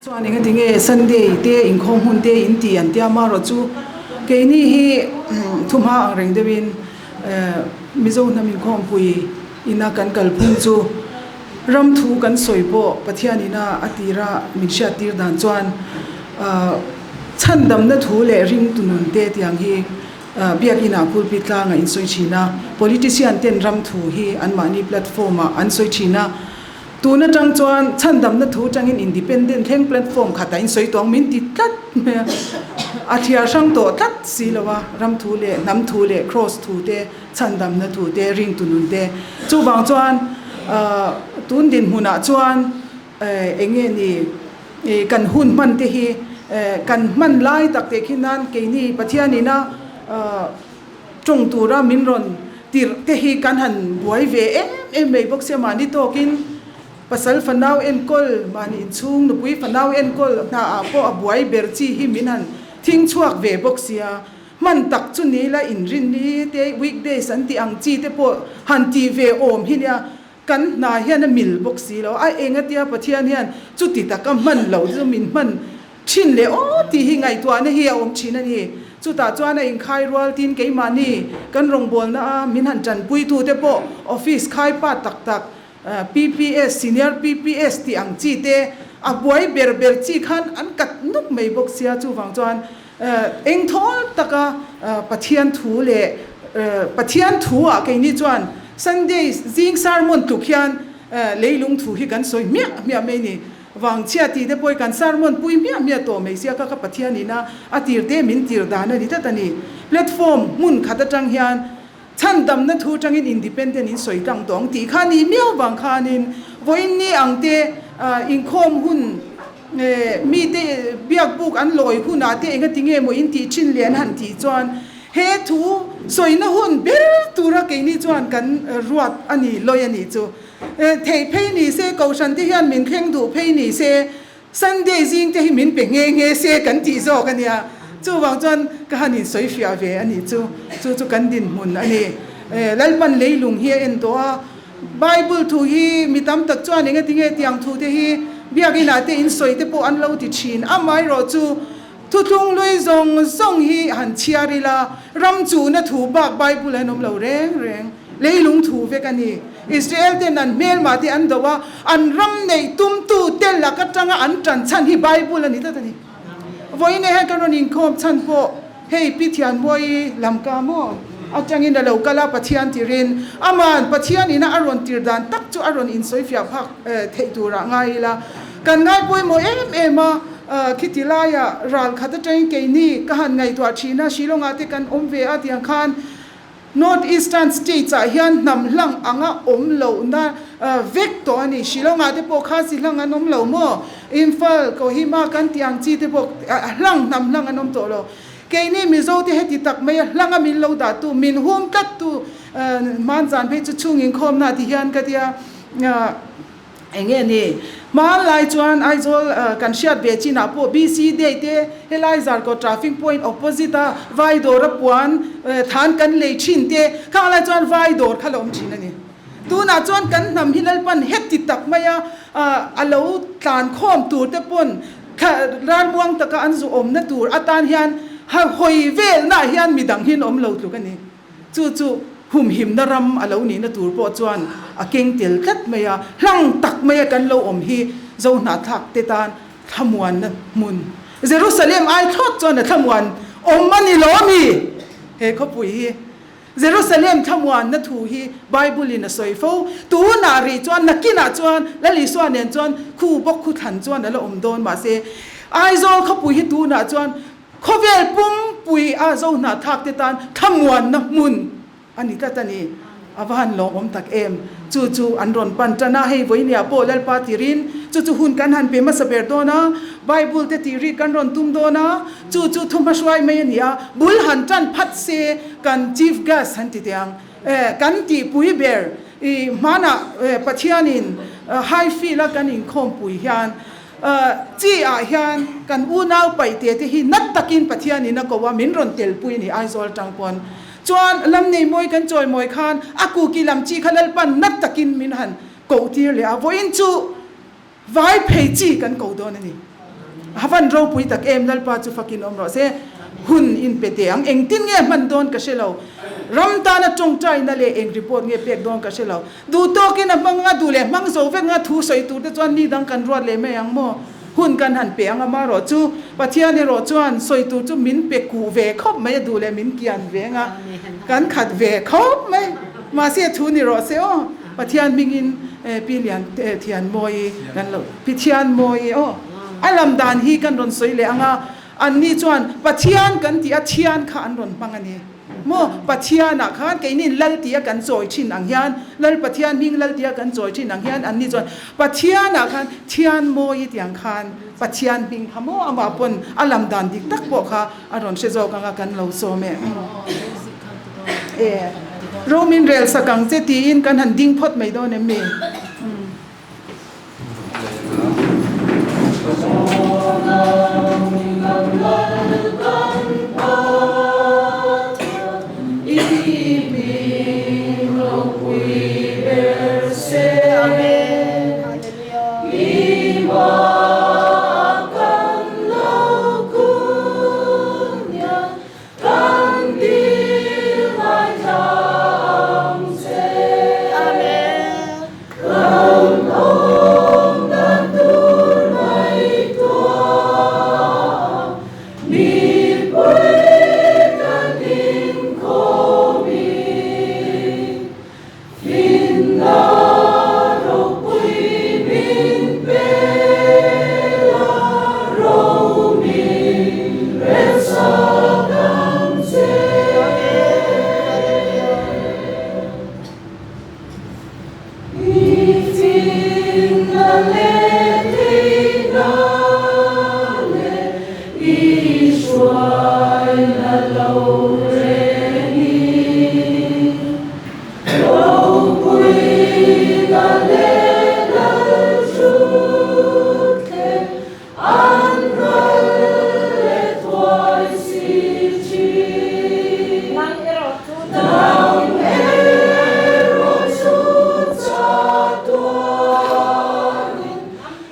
Chuan engati nge Sunday te inkhawm hun te in ti an tia marawh chu keini hi thumha ang reng deuhin Mizo hnam inkhawmpui ina kan kalphung chu ram thu kan sawi pawh Pathian ina a tira min hriattir dan chuan chhandamna thu leh ringtu nun te tiang hi Biakin ah pulpit tlangah in sawi thin a, politician ten ram thu hi anmahni platform ah an sawi thin a. Tun atang chuan chhandamna thu atangin independent thleng platform khatah in sawi tawng min ti tlat mai a, a thliar hrang tawh tlat si lo a, ram thu leh hnam thu leh cross thu te, chhandamna thu te, ringtu nun te. Chuvang chuan tun dinhmunah chuan eng nge ni kan hun hman te hi kan hman lai tak teh khi nan keini Pathianina Tawng tura min rawn tirh te hi kan han buai ve em em mai bawk sia, mahni tawkin pasal fanau enkawl, mahni inchhung nupui fanau enkawl hna ah pawh a buai ber chi hi min han thing chhuak ve bawk sia, hman tak chu ni la inrinni te weekdays an tih ang chi te pawh han tih ve awm hi nia, kan hna hian a mil bawk si lo, a engatia Pathian hian chuti taka hman lo chu min hman Thin leh aw tih hi ngaihtuahna hi a awm thin a ni. Chutah chuan a inkhai rual tin keimahni kan rawngbawlna a min han tanpuitute pawh office khai pa tak tak PPS, Senior PPS tih ang chi te a buai ber ber chi khan an kat nuk mai bawk sia. Chuvang chuan eng thawl taka Pathian thu leh Pathian thu ah keini chuan Sunday zing sermon tluk hian leilung thu hi kan sawi hmiah hmiah mai ni. Vangchhia tih te pawh hi kan sermon pui hmiah hmiah tawh mai sia kha ka Pathian ina a tir te min tir dan a ni tlat a ni. Platform hmun khat atang hian chhandamna thu atangin independent in sawi tlang tawh ang tih kha ni miau vang khanin vawiin ni ang te inkhawm hun mite biakbuk an lawi hunah te engati nge maw in tih thin leh an han tih chuan he thu sawina hun ber tura keini chuan kan ruat a ni lawi a nih chu. Theih phei ni se, Kohhran te hian min thleng duh phei ni se, Sunday zing te hi min pe nghe nghe se kan tih zawk a nia. Chuvang chuan ka han insawi fiah ve a nih chu. Chu chu kan dinhmun a ni. Lalpan leilung hi a en tawh a, Bible thu hi mi tam tak chuan engati nge tiang thu te hi Biakinah te insawi te pawh an lo ti thin. Amaherawh chu thuthlung lui zawng zawng hi han chhiar ila, ram chuhna thu bak Bible an awm lo reng reng. Leilung thu vek a ni. Israel ten an hmelmah te an do a, an ram neih tumtu te lak atanga an tan chhan hi Bible a ni tlat a ni. Vawiin hian kan rawn inkhawm chhan pawh hei Pi Thianmawi Lamka maw atangin a lo kal a, Pathian tirin aman Pathian ina a rawn tir dan tak chu a rawn insawifiah phak theih turah ngai ila kan ngai pawimawh em em a, khiti laia ral khat atangin keini ka han ngaihtuah thin a, Shillong-ah te kan awm ve a tiang khan North Eastern States ah hian hnam hlang anga awm lohna vek tawh a ni. Shillong ah te pawh Khasi hlang an awm lo maw? Imphal, Kohima kan tih ang chi te pawh hlang hnam hlang an awm tawh lo. Keini Mizo te heti tak mai a hlang a min lo dah tu, min hum tlat tu hmanzan phei chu chhung inkhawmna ti hian ka tia. Eng nge ni? Hmanlai chuan Aizawl kan hriat ve chinah pawh BC Day te helai Zarkawt traffic point opposite a vai dawr a puan than kan lei thin te khang lai chuan vai dawr kha la awm thin a ni. Tunah chuan kan hnam hi Lalpan heti tak mai a a lo tlan khawm tur te pawn ralmuang taka an zu awmna tur atan hian hawi velnaah hian midang hi an awm lo tluk a ni. Chu chu humhimna ram a lo nihna tur pawh chuan a keng tel tlat mai a, hlang tak maia kan lo awm hi Zohnahthlak te tan thlamuanna hmun Jerusalem ai thlawt chuan a thlamuan awm a ni lo a mi? He khawpui hi Jerusalem thlamuanna thu hi Bible in a sawi fo. Tunah rih chuan nakinah chuan Lal Isua nen chuan khu bawk khu thlan chuan a la awm dawn mahse Aizawl khawpui hi tunah chuan Khawvel pumpui a Zohnahthlak te tan thlamuanna hmun a ni tlat a ni. A va han lawmawm tak em! Chu chu an rawn pan tan a, hei vawinia pawh Lalpa tirin chu chu hun kan han pe hmasa ber dawn a, Bible te tih rik kan rawn tum dawn a, chu chu thuhmahruai mai a ni a, bul han tan phat se kan Chief Guest han ti teh ang. Kan tihpui ber i hmanah Pathianin Highfield a kan inkhawmpui hian Chi ah hian kan unau paihte te hi nat takin Pathian in a ko a, min rawn telpui a ni Aizawl atang pawn. Chuan lam nei mawi kan chawi mawi khan a kuki lam chi kha Lalpan nat takin min han koh tir leh a, vawiin chu vai phei chi kan ko dawn a ni. A van ropui tak em, Lalpa chu fakin awm rawh se. Hun in pe teh ang, engtin nge hman dawn ka hre lo. Ram tana tawngtaina leh eng report nge pek dawn ka hre lo. Duh tawkin a hmang anga, duh leh hmang zo vek anga thu sawi tur te chuan mi dang kan ruat leh mai ang maw? Hun kan han pe ang a, marawh chu Pathian erawh chuan sawi tur chu min pe kuh ve khawp mai a, duh leh min kian ve anga kan khat ve khawp mai. Mahse thu ni rawh se aw, Pathian hmingin Pi Lian Thianmawii kan lo, Pi Thianmawii aw, a lam dan hi kan rawn sawi leh ang a, anni chuan Pathian kan tih a thian kha an rawn hmang a ni. Maw Pathianah khan keini'n Lal tia kan chawi thin ang hian, Lal Pathian hming Lal tia kan chawi thin ang hian anni chuan Pathianah khan Thian mawi tiang khan Pathian hming kha maw amah pawn a lam dan dik tak pawh kha a rawn hre zawk anga kan lo sawm e. E ro min rel sak ang che tiin kan han ding phawt mai dawn em mi? Kan dil ngaithla ang che. Amen. Kan awm dan tur ngaihtuah mipui kan inkhawmin finna ropui min pe la, romin relsak ang che. I finna leh theihna leh i hruaina lo rengin. Ropuina leh Lalthutthleng an ral leh thuai si thin. Nang erawh chu chatuanin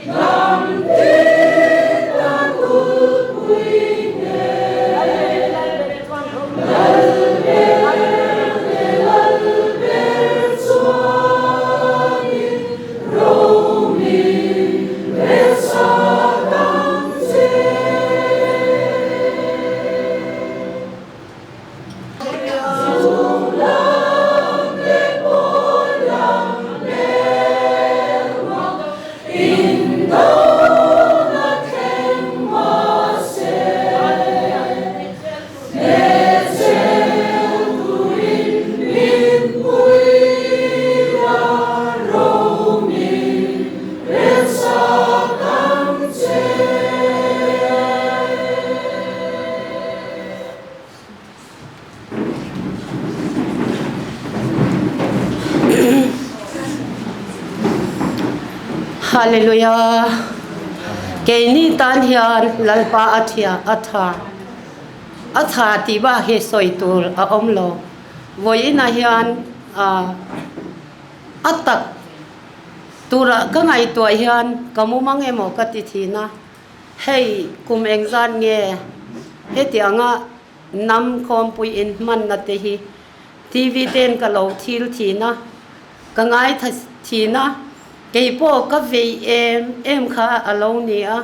hnam tin tan kulhpui hneh. Lalber leh Lalber chuanin romin relsak ang che. Chung lam leh pawn lam hmelma indona thleng mahse. Hmechhel turin min pui la, romin relsak ang che. Hallelujah. Keini tan hian Lalpa a thia a tha. A tha tih bak hi sawi tur a awm lo. Vawiinah hian a tak turah ka ngaihtuah hian ka mumang emaw ka ti thin a. Hei kum engzat nge heti anga hnam khawmpui inhmanna te hi TV ten ka lo thil thin a, ka ngaitha thin a, keipawh ka vei em em kha a lo ni a,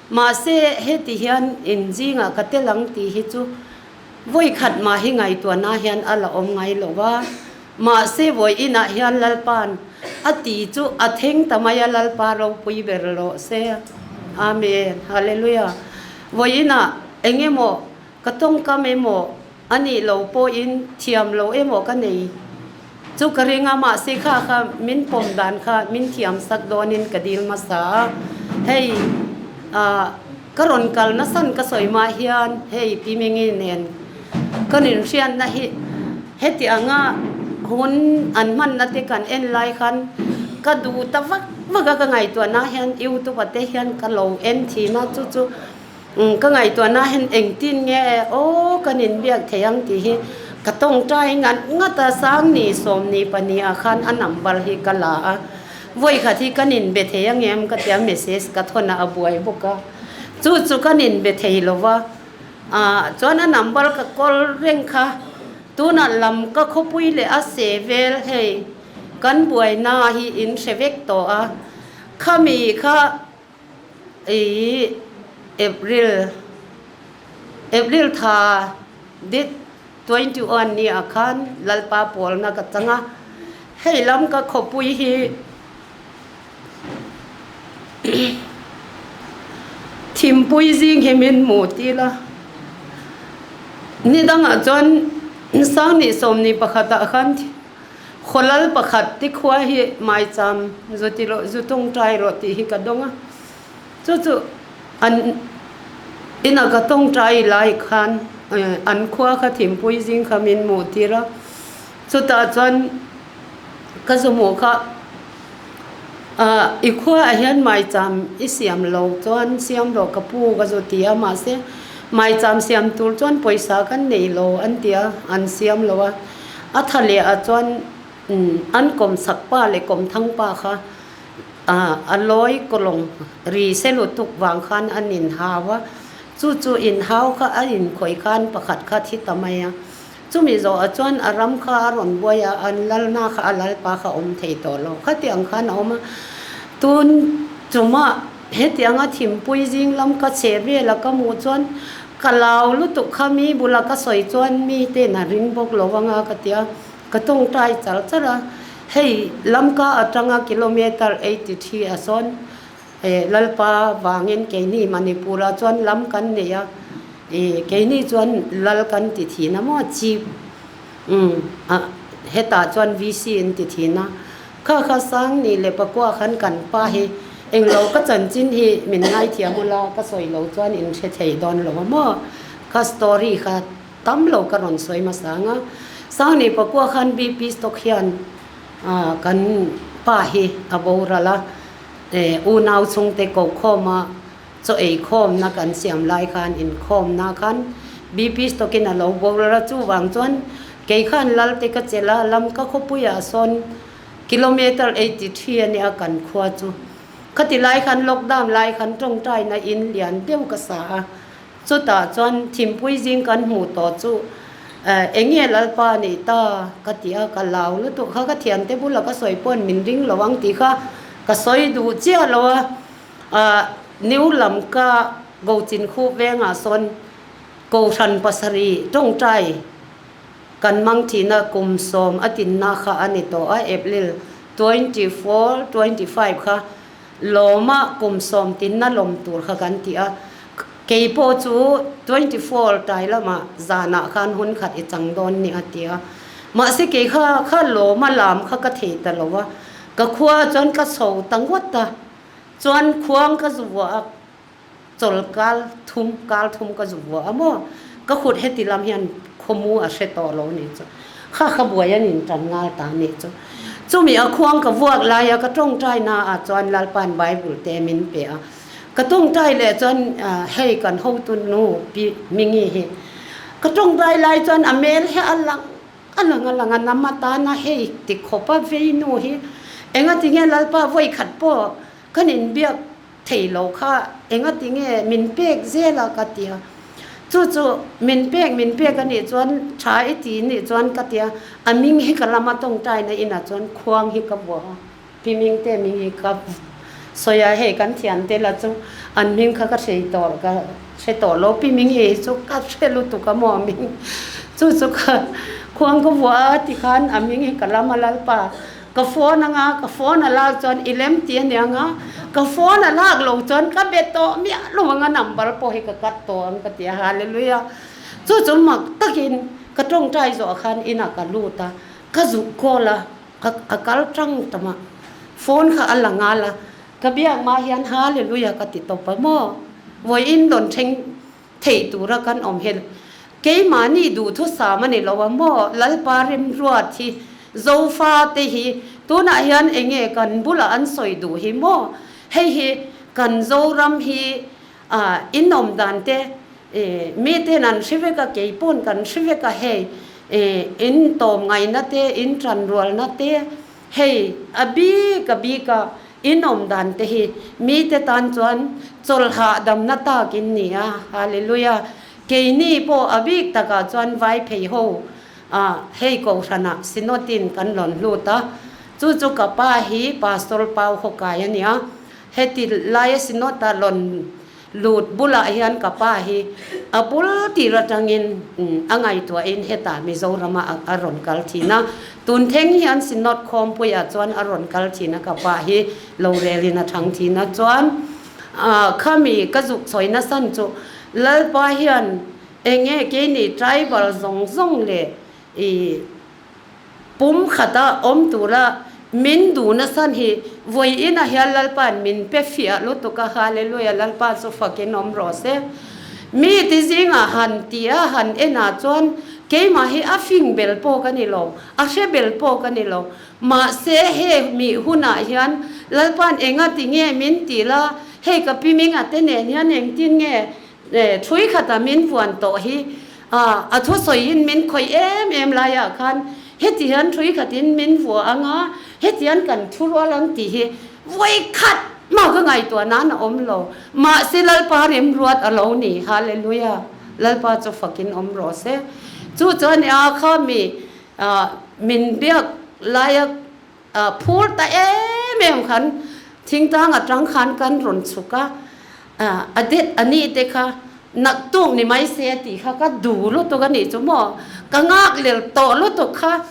mahse heti hian inzingah ka tel ang tih hi chu vawi khat mah hi ngaihtuahna hian a la awm ngai lo va, mahse vawi inah hian Lalpa'n a ti chu a thleng ta mai a, Lalpa ropui ber rawh se. Amen. Hallelujah. Vawi inah eng emaw ka tawngkam emaw a nih lo pawhin thiam lo emaw ka nei chu ka ring a, mahse kha kha min pawm dan kha min thiam sak dawnin ka dil hmasa a, hei ah ka rawn kal nasan ka sawi mah hian hei Pi Mingi nen ka ninhriatna hi heti anga hun an hmanna te kan en lai khan ka duh ta vak vak a, ka ngaihtuahna hian youtube ah te hian ka lo en thin a, chu chu Ka ngaihtuahna hian engtin nge aw kan inbiak thei ang tih hi ka tawngtai ngat ngat a, Sangni Sawmni pahnih ah khan a number hi ka la a, vawi khat hi kan inbe thei ang em ka tia message ka thawn a, a buai bawk a. Chu chu kan inbe thei lo va, chuan a number ka kawl reng kha tunah lam ka khawpui leh a se vel hei kan buaina hi in hre vek tawh a, khami kha ih April April tha dit 21 ni ah khan Lalpa pawlna ka chang a, hei lam ka khawpui hi Thimpui zing hi min hmuh tir a, ni dangah chuan Sangni sawmni pakhatah khan Khawlal pakhat tikhua hi maicham zu ti rawh zu tawngtai rawh tih hi ka dawng a, chu chu an inah ka tawngtai lai khan an khua kha Thimpui zing kha min hmuh tir a, chutah chuan Ka zu hmuh kha i khuaah hian maicham i siam lo chuan siam rawh ka pu ka zu ti a mahse maicham siam tur chuan pawisa kan nei lo an ti a an siam lo a a tha leh ah chuan an kawm sak pa leh kawm thang pa kha a lawi kawlawng ri se lutuk vang khan an inhau a chu chu inhau kha a inkhawih khan pakhat kha thi ta mai a. Chumi zawhah chuan a ram kha a rawn buai a, an lalna kha a lalpa kha awm thei tawh lo. Khatiang khan a awm a, tun chumah hetianga thimpui zing lam ka chhe vel a ka hmuh chuan ka lau lutuk kha mi bula ka sawi chuan mi ten a ring bawk lo anga ka ti a, ka tawngtai char char a, hei lamka atanga kilometre 83 a sawn Lalpa vangin keini Manipur-ah chuan lam kan nei a, keini chuan lal kan ti thin a maw chief hetah chuan VC an ti thin a, kha kha Sangni leh Pakua khan kan pa hi englo ka chanchin hi min ngaithiam ula ka sawi lo chuan in hre thei dawn lo a maw, kha story kha tam lo ka rawn sawi hmasa ang a, Sangni Pakua khan BP stock hian kan pa hi a boral a. Unau chhungte kokhawma chaw ei khawmna kan siam lai khan inkhawmna khan BP stock-in a lo boral a, chuvang chuan kei khan Lalte ka chelh a, Lamka khawpuiah sawn kilometre 83 a nia kan khua chu. Khati lai khan lockdown lai khan tawngtaina in lian deuh ka sa a, chutah chuan thimpui zing kan hmuh tawh chu eng nge Lalpa nih ta ka ti a, ka lau lutuk kha ka thiante bula ka sawi pawn min ring lo ang tih kha Ka sawi duh chiah lo a, ah New Lamka Gochin khup vengah sawn Kohhran pasarih tawngtai kan mang thihna kum sawm a tinna kha a ni tawh a, April 24, 25 kha lawma kum sawm tinna lawm tur kha kan ti a, kei pawh chu 24 tai lamah zanah khan hun khat i chang dawn ni a ti a, mahse kei kha kha lawma lam kha ka thei ta lo a. Ka khua chuan ka chho ta ngawt a, chuan khuang ka zu vuah a, chawl kal thum kal thum ka zu vuah a maw, ka khut heti lam hian khawmu a hre tawh lo nih chu, kha kha buai an in tan ngal ta nih chu. Chumi a khuang ka vuak lai a ka tawngtai na ah chuan Lalpan Bible te min pe a, ka tawngtai leh chuan hei kan hotu nu Pi Mingi hi ka tawngtai lai chuan a mel hi a lang A lang a lang a nam atana hei ti khawp a vei nu hi enga tinge Lalpa vawi khat pawh kan inbiak thei lo kha enga tinge min pek zel a ka ti a, chu chu min pek min pek a nih chuan tha i ti nih chuan ka ti a, a ming hi ka lama tawngtaina inah chuan khuang hi ka vuah a, pi ming te ming hi ka sawi a, hei kan thiante la chu an hming kha ka hrei tawh ka hre tawh lo, pi ming hi chu ka hre lutuk a maw a ming chu chu ka khuang ka vuah a tikhan a ming hi ka lam a lalpa ka phone anga ka phone a lak chuan i lem ti ania anga ka phone a lak lo chuan ka be tawh miah lo anga number pawh hi ka cut tawh ang ka ti a hallelujah chu chu mak takin ka tawngtai zawh khan inah ka lut a ka zuk call a. A kal tang ta mah. Phone kha a la nghal a, ka biak mah hian Hallelujah ka ti tawp a maw? Vawiin rawn thleng thei tura kan awm hi keimahni duhthusam a ni lo a maw? Lalpa remruat hi Zofa te hi tunah hian eng nge kan bulah an sawi duh hi maw? Hei hi kan Zoram hi inawm dan te Miten an hre vek a, kei pawn kan hre vek a, hei in tawm ngaihna te, in tanrualna te, hei a bik a bik a. In awm dan te hi mite tan chuan chawlh hahdamna tak in ni a, Hallelujah. Keini pawh a bik takah chuan vai phei ho ah hei kohhranah Synod in kan rawn hlut a, chu chu ka pa hi Pastor Pau Hawkai a nia, heti laia Synod a rawn Lut bulah hian ka pa hi a bul tir atangin a ngaihtuahin hetah Mizorama a rawn kal thin a, tun thleng hian Synod khawmpuiah chuan a rawn kal thin a, ka pa hi lo relin a thang thin a, chuan khami ka zuk sawi nasan chu Lalpa hian enge keini tribal zawng zawng leh i Pum khata awm tura min duh nasan hi vawi inah hian Lalpa'n min pe fiah lutuk a, Hallelujah, Lalpa chu fakin awm rawh se. Mi ti zingah han ti a, han enah chuan keimah hi a fing bel pawh ka ni lo, a hre bel pawh ka ni lo. Mahse he mi hunah hian Lalpa'n enga ti nge min ti la, hei ka pi minga te nen hian engtin nge Thui khata min vuan tawh hi a thusawiin min khawih em em laiah khan heti hian thui khatin min vua ang a, heti hian kan thu rual ang tih hi vawi khat mah ka ngaihtuah nan a awm lo. Mahse Lalpa remruat a lo ni. Hallelujah! Lalpa chu fakin awm rawh se. Chu chuan a kha mi min biak laia Phur ta em em khan thingtlang atang khan kan rawn chhuk a, a det a nih te kha naktuk ni mai se tih kha ka duh lutuk a nih chu maw, ka ngak lel tawh lutuk kha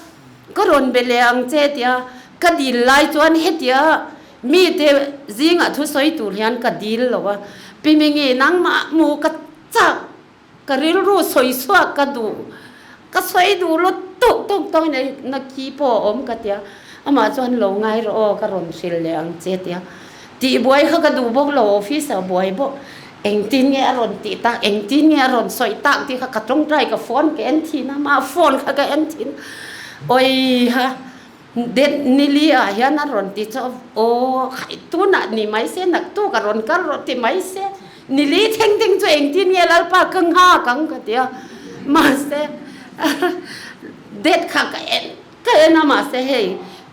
ka rawn be leh ang che tia ka dil lai chuan hetia mite zingah thusawi tur hian ka dil lo a, Pi Mingi nangmah hmu ka chak. Ka rilru sawi chhuak ka duh, ka sawi duh lutuk tuk tawk in na ki pawh a awm ka tia, amah chuan lo ngai rawh aw ka rawn hrilh leh ang che tia, tih buai kha ka duh bawk lo, office ah buai bawk, engtin nge a rawn tih tak, engtin nge a rawn sawi tak tih kha ka tawngtai ka phone ka en thin a, amah phone kha ka en thin a, awiha det nili ah hian a rawn ti chu aw khai tunah ni mai se naktuk a rawn kal rawh ti mai se nili thleng thleng chu engtin nge lalpa ka nghak ang ka ti a mahse det kha ka en ka en a mahse hei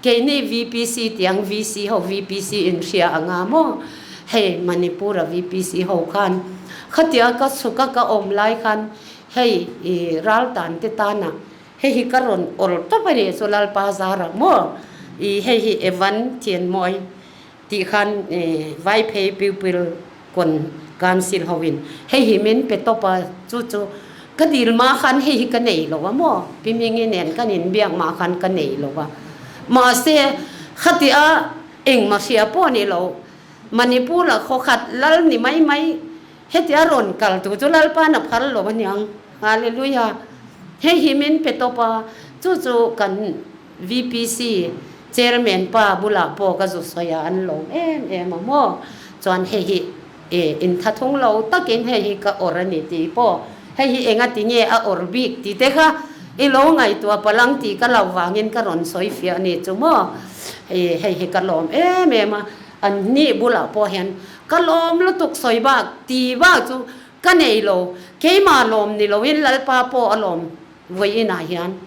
keini VPC tiang VC ho VPC in hria anga maw hei Manipur a VPC ho khan khatia ka chhuk a ka awm lai khan hei i raltan te tana Hei hi ka rawn awr tawp a nih chu Lalpa zar ang maw? I hei hi Evan Thianmawi tih khan Vaiphei Pupil Con Council hoin hei hi min pe tawp a, chu chu ka dil mah khan hei hi ka nei lo a maw? Pi Mingi nen kan inbiak mah khan ka nei lo a. Mahse, khatia engmah hria pawh ni lo, Manipur-a khawkhat lal ni mai mai hetia rawn kal tu chu Lalpa'n a phal lo a niang. Hallelujah! Hei hi min pe tawp a, chu chu kan VPC Chairman pa bulah pawh ka zu sawi a, an lawm em em a maw? Chuan hei hi e inthathung lo takin hei hi ka awr a ni tih pawh, hei hi enga ti nge a awr bik tih te kha i lo ngaihtuah palang tih ka lo vangin ka rawn sawi fiah a ni chu maw? E hei hi ka lawm em em a, an hnih bulah pawh hian ka lawm lutuk sawi bak ti bak chu Ka nei lo, keimah lawm ni loin Lalpa pawh a lawm vawiin ah hian.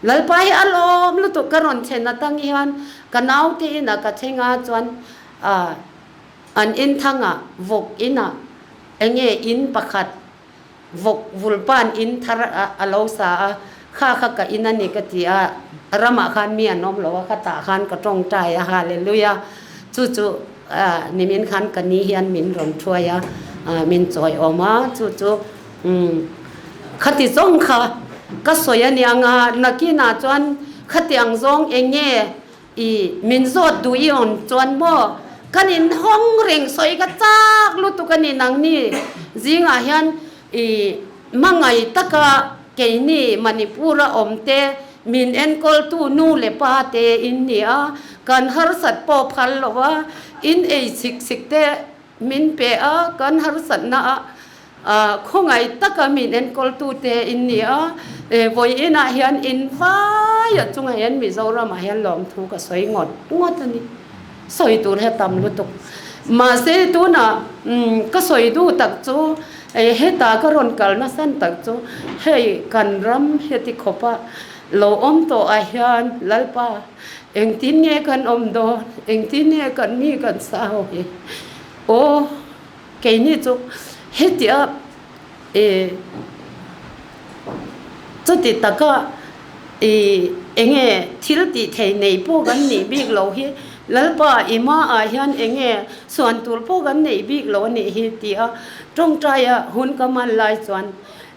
Lalpa hi a lawm lutuk ka rawn thlen atang hian ka naute inah ka thleng a chuan ah an in thangah vawk inah enge in pakhat vawk vulpan in thar a lo sa a, kha kha ka in a ni ka ti a, ramah khan mi an awm lo a, khatah khan ka tawngtai a, Hallelujah chu chu Nimin khan ka ni hian min rawn thuai a, min chawi awm a, chu chu khati zawng kha ka sawi a nia nga, nakinah chuan khati ang zawng eng nge i min zawt duh i awn chuan maw kan inhawng reng sawi ka chak lutuk a ni nangni zingah hian i hmangaih taka keini Manipur-a awm te Min enkawltu nu leh pa te in ni a, kan harsat pawh phal lo a, in ei chik chik te min pe a, kan harsatna ah khawngaih taka min enkawltu te in ni a, vawiinah hian in vai a chungah hian Mizoramah hian lawmthu ka sawi ngawt ngawt a ni, sawi tur hi a tam lutuk. Mahse tunah ka sawi duh tak chu hetah ka rawn kal nasan tak chu hei kan ram heti khawpa. lo awm tawh ah hian Lalpa engtin nge kan awm dawn, engtin nge kan mi kan sa ho hi aw keini chu hetia ih chuti taka ih enge thil tih thei nei pawh kan nih bik loh hi Lalpa i hmaah hian enge suan tur pawh kan neih bik loh a nih hi tih a tawngtaia hun ka man lai chuan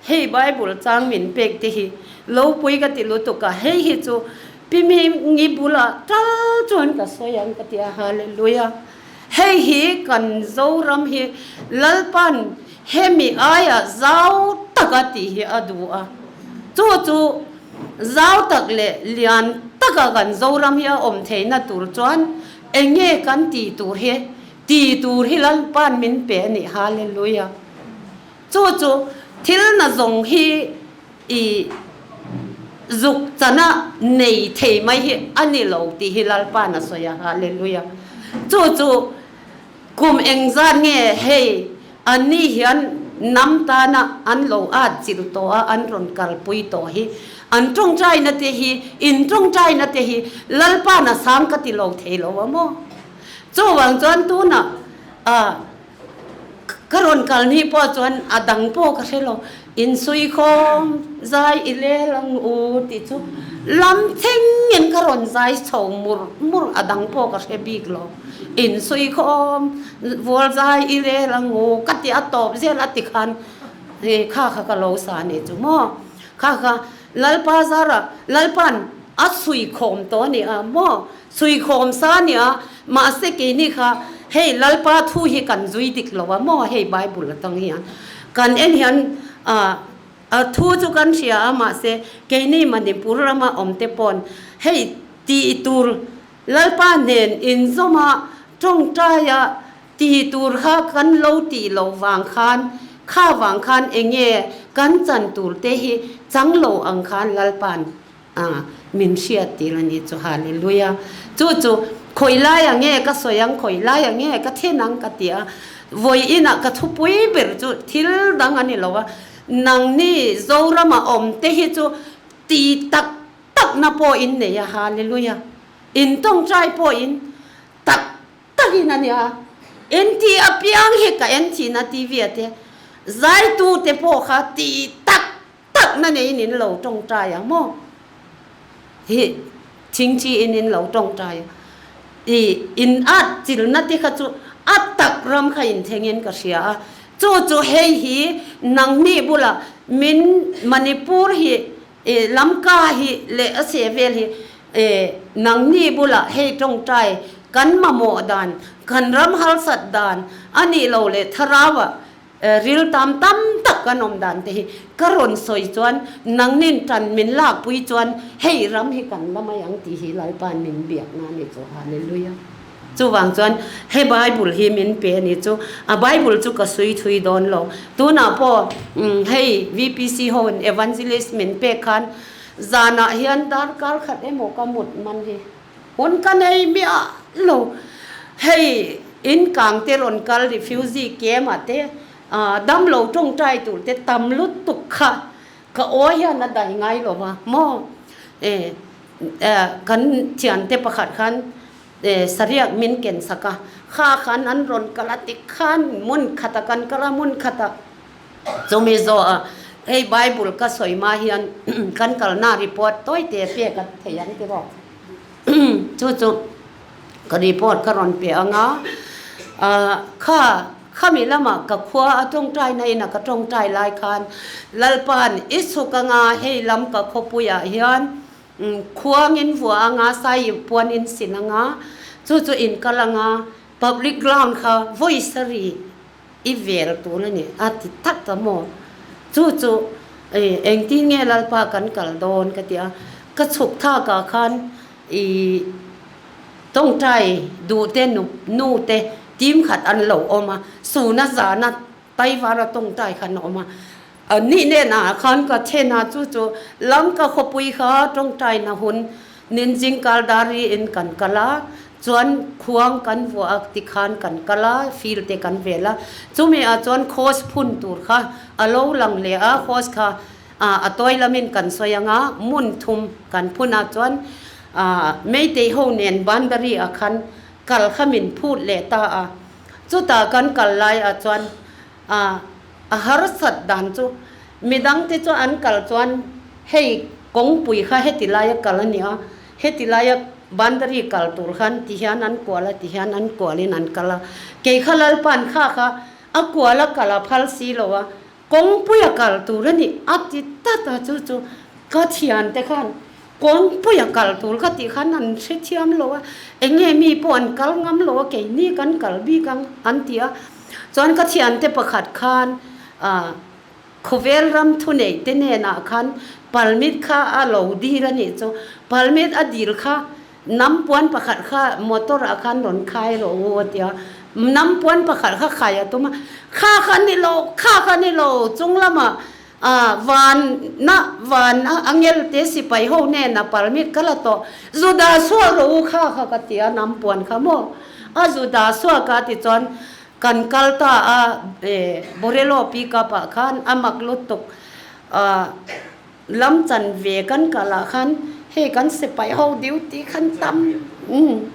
Hei Bible chang min pek te hi lo pui ka ti lutuk a, hei hi chu pi mi ngi bulah tal chuan ka sawi ang ka ti a, Hallelujah. Hei hi kan Zoram hi Lalpan hemi aia zau taka tih hi a duh a, chu chu zau tak leh lian taka kan Zoram hi a awm theihna tur chuan eng nge kan tih tur hi ti tur hi Lalpan min pe a ni, Hallelujah. Chu chu thil na zawng hi i zuk chana nei thei mai hi a ni lo tih hi Lalpa'n a sawi a, Hallelujah. Chu chu kum engzat nge hei anni hian hnam tana an lo at chilh tawh a, an rawn kalpui tawh hi, an tawngtaina te hi, in tawngtaina te hi Lalpa'n a sang ka ti lo thei lo a maw? Chuvang chuan tunah ah Ka rawn kal ni pawh chuan a dang pawh ka hre lo, insuikhawm zai i lel ang u tih chu lam thlengin ka rawn zai chho mur mur, a dang pawh ka hre bik lo. Insuikhawm vual zai i lel ang u ka ti a tawp zel a ti khan kha kha ka lo sa ni chu maw? Kha kha Lalpa zara Lalpa'n a suikhawm tawh a ni a maw? Suikhawm sa nia, mahse keini kha hei Lalpa thu hi kan zui dik lo a maw hei Bible atang hian kan en hian a thu chu kan hria a mahse keini Manipur rama awm te pawn hei tih tur Lalpa hnen inzawma tawngtaia tih tur kha kan lo tih loh vang khan kha vang khan enge kan chan tur te hi chang lo ang khan Lalpa'n A, min hriat tir a nih chu Hallelujah. Chu chu khawi laia nge ka sawi ang, khawi laia nge ka then ang ka ti a, vawi inah ka thupui ber chu thil dang a ni lo a, nangni Zorama awm te hi chu ti tak tak na pawh in nei a, Hallelujah. In tawngtai pawh in tak takin a nia, en tih apiang hi ka en thin a TV ah te, zaitu te pawh kha ti tak tak na neiin in lo tawngtai ang maw? Hi thingthi in in lo tawngtai a, i in at chilna te kha chu a tak ram kha in thlengin ka hria a, chu chu hei hi nangni bulah min Manipur hi i Lamka hi leh a seh vel hi i nangni bulah hei tawngtai kan mamawh dan, kan ram harsat dan a nih lo leh thlarau ah Ril tam tam tak kan awm dan te hi ka rawn sawi chuan nangnin tan min lakpui chuan hei ram hi kan la mai ang tih hi Lalpa'n min biak na ni chu Hallelujah. Chuvang chuan he Bible hi min pe a ni chu a Bible chu ka sui thui dawn lo. Tunah pawh hei VPC ho in Evangelist min pek khan zanah hian darkar khat emaw ka mut man hi Hun ka nei miah lo. Hei in kang te rawn kal refugee camp ah te damlo tawngtai tur te tam lutuk kha ka aw hian a dai ngai lo va maw e kan thiante pakhat khan sariak min ken sak a kha khan an rawn kal a tikhan hmun khatah kan kal a hmun khatah Chumi zawhah hei Bible ka sawi hma hian kan kalna report tawi te pek a thei ang ti rawh. Chu chu ka report ka rawn pe ang a, kha khami lamah ka khua a tawngtai na ina ka tawngtai lai khan Lalpa'n i chhuk anga hei lam ka khawpuiah hian khuangin vuah anga sai puan in sin anga chu chu in kal anga public ground kha vawi sarih I vel tur a ni a ti tak ta maw? Chu chu engtin nge Lalpa kan kal dawn ka ti a, ka chhuk thak ah khan i tawngtai duh te nu te team khat an lo awm a, suna zana Taivara tawngtai khan a awm a, a nih nen ah khan ka then a chu chu Lamka khawpui kha tawngtai na hun Ninjing Kaldari in kan kal a, chuan khuang kan vuah a tikhan kan kal a, field te kan vel a, chumi ah chuan khaws phun tur kha a lo lang leh a, khaws kha A tawi lamin kan sawi anga hmun thum kan phunah chuan Meitei ho nen boundary ah khan kal kha min phut leh ta a. Chutah kan kal laiah chuan a harsat dan chu midang te chu an kal chuan hei kawngpui kha heti laia kal a ni a, heti laia boundary kal tur khan ti hian an kual a, ti hian an kualin an kal a. Kei kha Lalpan kha kha a kual a kal a phal si lo a, Kawngpuia kal tur a ni a ti tlat a, chu chu ka thiante khan kawngpuia kal tur ka tih khan an hrethiam lo a, eng nge mi pawh an kal ngam lo a, keini kan kal bik ang an ti a. Chuan ka thiante pakhat khan ah khawvel ram thunei te hnenah khan palmit kha a lo dil a nih chu, palmit a dil kha Nam puan pakhat kha motor ah khan rawn khai rawh u a ti a, nam puan pakhat kha khai a tum a, kha kha ni lo, kha kha ni lo, chung lamah ah van na van a angel te sipai ho hnenah permit ka la tawh, zu dah suah rawh u kha kha ka ti a, nam puan kha maw a zu dah suak a ti chuan kan kal ta a, Bolero pickup ah khan a mak lutuk ah. Lam chan ve kan kal ah khan hei kan sipai ho duty khan tam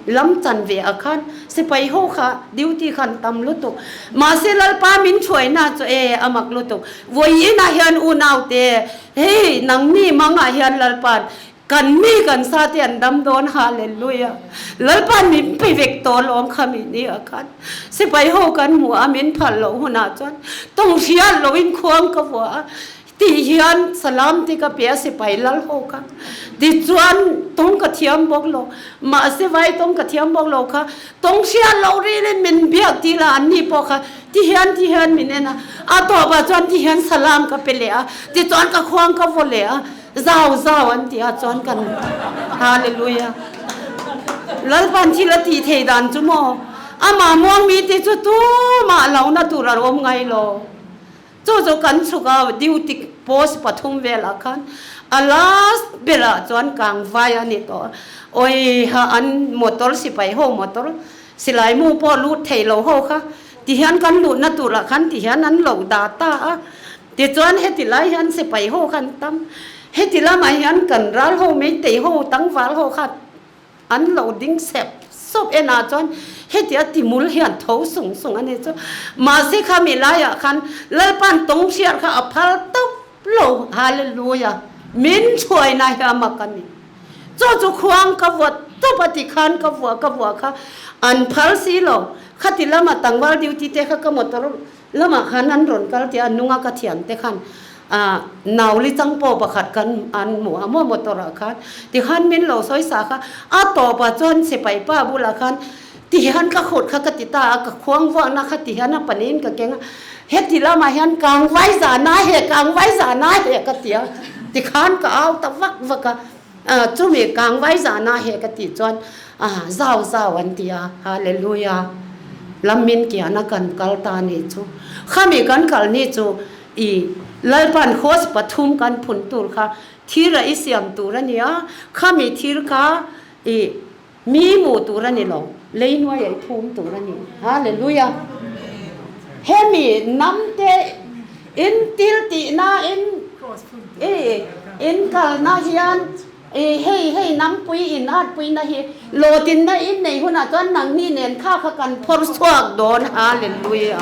lam chan ve ah khan sipai ho kha duty khan tam lutuk mahse Lalpa min thuaina chu e a mak lutuk vawiin ah hian unau te hei nangni mang ah hian Lalpa'n kan mi kan sa te an dam dawn hallelujah Lalpa'n min pe vek tawh lawm kha mi ni ah khan sipai ho kan hmuh a min phal loh hunah chuan tawng hriat loin khuang ka vuah a Tih hian salam ti ka pe a sipai lal ho kha. Tichuan tawng ka thiam bawk lo. Mahse vai tawng ka thiam bawk lo kha tawng hriat loh rilin min biak ti la an ni pawh kha ti hian ti hian min en a. A tawpah chuan ti hian salam ka pe leh a. Tichuan ka khuang ka vaw leh a. Zau zau an ti a chuan kan Hallelujah. Lalpan thil a tih thei dan chu maw? Amah muang mi te chu tumah lohna tur a awm ngai lo. Chu chu kan chhuk a, duty post pathum velah khan a last berah chuan kang vai a ni tawh a, awiha an motor sipai ho motor silai mu pawh lut thei lo ho kha tihian kan luhna turah khan tihian an lo dah ta a, tichuan heti lai hian sipai ho khan tam, heti lamah hian kan ral ho meitei ho tangval ho kha An lo ding sep sawp en ah chuan heti a timul hian tho sung sung a ni chu. Mahse kha mi laiah khan Lalpa'n tawng hriat kha a phal tawp lo. Hallelujah! Min chhuaina hi a mak a ni. Chu chu khuang ka vuah tawp a ti khan ka vuah ka vuah kha an phal si lo. Khati lama tangval duty te kha ka motor Lamah khan an rawn kal tih a nunga ka thiante khan nauli chang pawh pakhat kan an hmu a maw motor ah khan tikhan min lo sawi sa kha a tawpah chuan sipai pa bulah khan tihian ka khut kha ka ti ta a ka khuang vuahna kha tihian a panin ka keng a heti lamah hian kang vai zana he kang vai zana he ka ti a tikhan ka au ta vak vak a chumi kang vai zana he ka tih chuan Zau zau an ti a, Hallelujah! Lam min kian a kan kal ta nih chu. Khami kan kal ni chu i Lalpan Host pathum kan phun tur kha thir a i siam tur a ni a, khami thir kha i mi hmuh tur a ni lo, lei hnuai a i phum tur a ni. Hallelujah! Hemi nam te in til tihna in i in kalna hian I hei hei nampui in atpuina hi lawtinna in nei hunah chuan nangni nen kha kha kan phawr chhuak dawn Hallelujah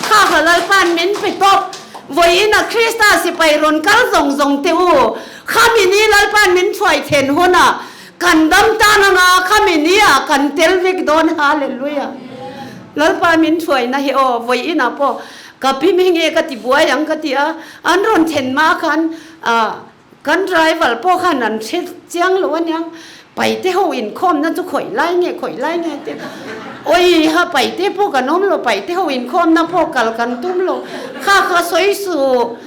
kha kha Lalpa'n min pe tawp vawiin a Krista sipai rawn kal zawng zawng teh u khami ni Lalpa'n min chhuai then hunah kan dam tan anga khami ni ah kan tel vek dawn Hallelujah Lalpa min chhuaina hi aw vawiin ah pawh ka pi mi nge ka ti buai ang ka ti a an rawn then hma khan ah Kan driver pawh khan an hre chiang lo aniang, Paite ho inkhawmna chu khawih lai nge khawih lai nge tia, Awi ha Paite pawh kan awm lo, Paite ho inkhawmna pawh kal kan tum lo, kha kha sawi suh,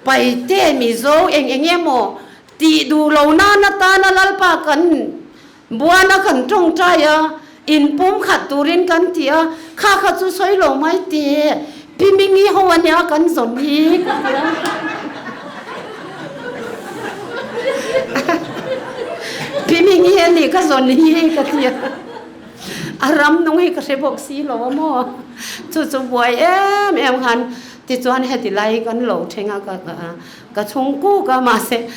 Paite Mizo eng eng emaw tih duh lo nan atana Lalpa kan buana kan tawngtai a, in pum khat turin kan ti a, kha kha chu sawi lo mai teh, Pi Mingi ho ania kan zawn hi ka ti a. Pi Mingi ani ka zawn hi ka ti a. A ram nung hi ka hre bawk si lo a maw? Chu chu buai em em khan. Tichuan heti lai kan lo thleng a, ka chhung kuk a, mahse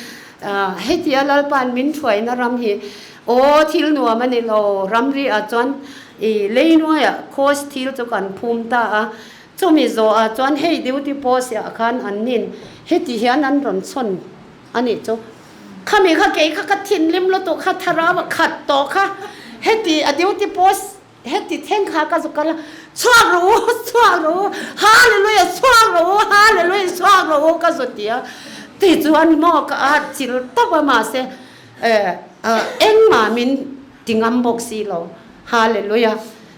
hetia Lalpa'n min thuaina ram hi aw thil nuam a ni lo, ramri ah chuan i lei hnuaiah khaws thil chu kan phum ta a, chumi zawh ah chuan hei duty post ah khan an nin heti hian an rawn chhawn a nih chu. Khami kha kei kha ka thinlim lutuk kha tharau a khat tawh kha heti a duty post Heti thleng kha ka zuk kal a, Chhuak rawh u, chhuak rawh u, Hallelujah, chhuak rawh u, Hallelujah, chhuak rawh u ka zu ti a. Tichuan maw ka at chil tawp a mahse engmah min ti ngam bawk si lo. Hallelujah.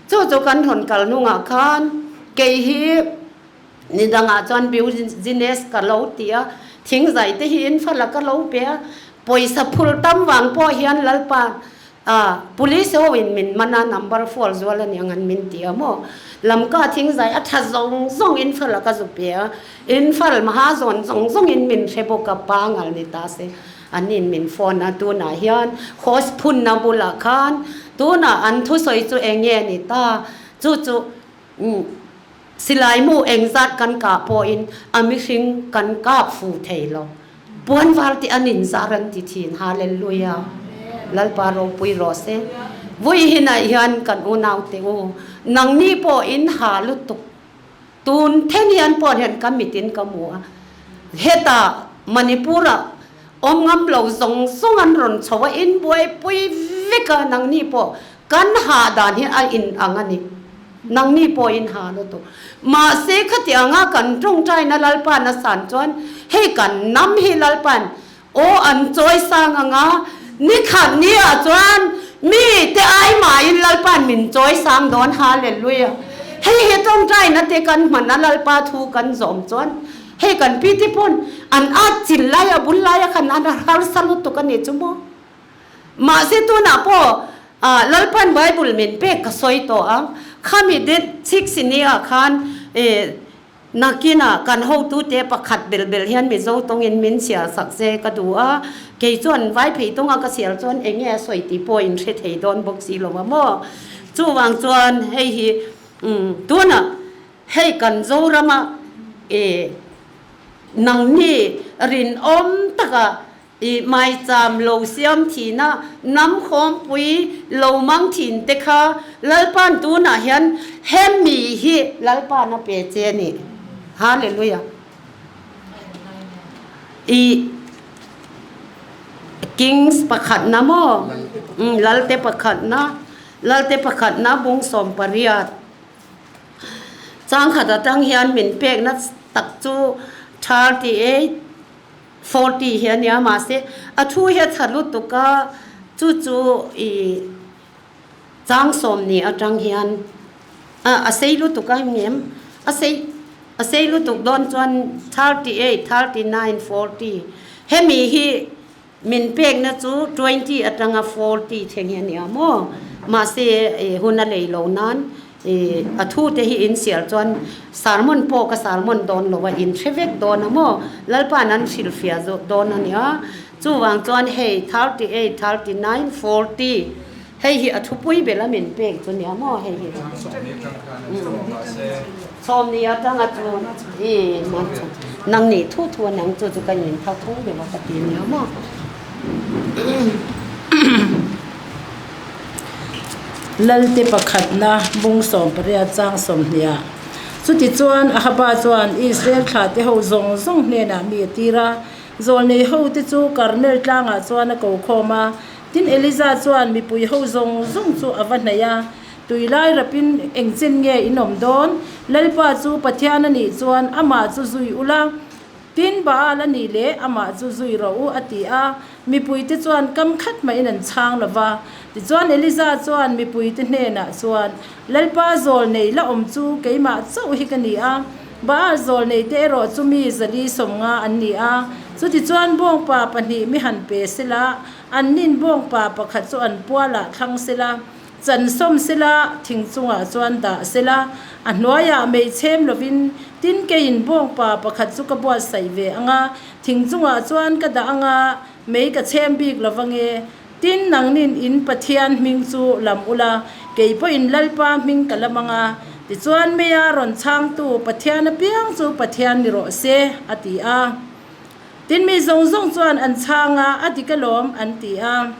Chu chu kan rawn kal hnungah khan kei hi ni dangah chuan business ka lo ti a, thingzai te hi in fala ka lo pe a, pawisa phur tam vang pawh hian Lalpa A, Police ho in min man a, number four zual a niang an min ti a maw? Lamka thingzai a tha zawng zawng in fal a ka zu pe a, in fal maha zawn zawng zawng in min hre bawk a, pangal ni ta se an in min phone a, tunah hian host phunna bulah khan tunah an thusawi chu eng nge ni ta, chu chu silai mu engzat kan kah pawhin a mihring kan kap fu thei lo. Puan var te an inzar an ti thin. Hallelujah. Lalpa ropui rawh se. Vui hinah hian kan unaute u, nangni pawh in ha lutuk. Tun then hian pawh hian ka mit in ka hmu a. Hetah Manipur ah awm ngam lo zawng zawng an rawn chho a, in buaipui vek a, nangni pawh kan ha dan hi a in ang a ni. Nangni pawhin ha lutuk. Mahse khatianga kan tawngtaina Lalpa'n a san chuan hei kan nam hi Lalpa'n aw an chawi sang anga ni khat ni ah chuan mi te ai mahin Lalpa'n min chawi sang dawn Hallelujah. Hei hi tawngtaina te kan hman a Lalpa thu kan zawm chuan hei kan pi te pawn an at chil lai a bul lai a khan an harsa lutuk a ni chu maw. Mahse tunah pawh Lalpan Bible min pek ka sawi tawh ang. Khami det chhiksini ah khan nakinah kan hotute pakhat bel bel hian Mizo tawngin min chhiar sak se ka duh a. Kei chuan vai phei tawnga ka chhiar chuan eng nge a sawi tih pawh in hre thei dawn bawk si lo a maw. Chuvang chuan hei hi tunah hei kan Zorama nangni rinawm taka I maicham lo siam thina hnam khawmpui lo mang thin te kha Lalpa'n tunah hian hemi hi Lalpa'n a pe che a ni. Hallelujah. I Kings pakhatna maw? Lalte pakhatna, Lalte pakhatna bung 18. Changkhat atang hian min pekna tak chu 38. 40 hi a nia mahse a thu hi a tha lutuk a, chu chu i chang sawm ni atang hian a a sei lutuk a ngem a sei a sei lutuk dawn chuan 38, 39, 40 hemi hi min pekna chu 20 atanga 40 thleng hi a nia maw mahse i hun a lei lo nan I a thu te hi in sial chuan sermon pawh ka sermon dawn lo a, in hre vek dawn a maw? Lalpa'n an hrilhfiah zawh dawn a nia. Chuvang chuan hei 38, 39, 40 hei hi a thupui bel a min pek chu nia maw hei hi. Sawmni atanga chu i nang nih thu thu a nang chu chu ka in thau thung deuh a ka ti nia maw. Lalte pakhatna bung 18 chang 20 ah. Chutichuan Ahaba chuan Israel thlahte ho zawng zawng hnenah mi a tir a, zawlnei hote chu Karmel tlangah chuan a ko khawm a. Tin, Eliza chuan mipui ho zawng zawng chu a va hnaih a, Tui lai rapin engchen nge in awm dawn? Lalpa chu Pathian a nih chuan amah chu zui ula, Tin, Baal a nih leh amah chu zui rawh u, a ti a. Mipuite chuan kam khat mahin an chhang lo va. Tichuan Eliza chuan mipuite hnenah chuan, Lalpa zawl nei la awm chu keimah chauh hi ka ni a, Baal zawl neite erawh chu mi zali 50 an ni a. Chutichuan bawngpa pahnih mi han pe sela, annin bawngpa pakhat chu an pualah thlang sela, Chan sawm sela, thing chungah chuan dah sela, a hnuaiah mei chhem lovin tin keiin bawngpa pakhat chu ka buatsaih ve ang a, thing chungah chuan ka dah ang a, mei ka chhem bik lo vange. Tin, nangnin in Pathian hming chu lam ula, kei pawhin Lalpa hming ka lam ang a. Tichuan meia rawn chhangtu Pathian apiang chu Pathian ni rawh se, a ti a. Tin mi zawng zawng chuan an chhang a, a dik alawm, an ti a.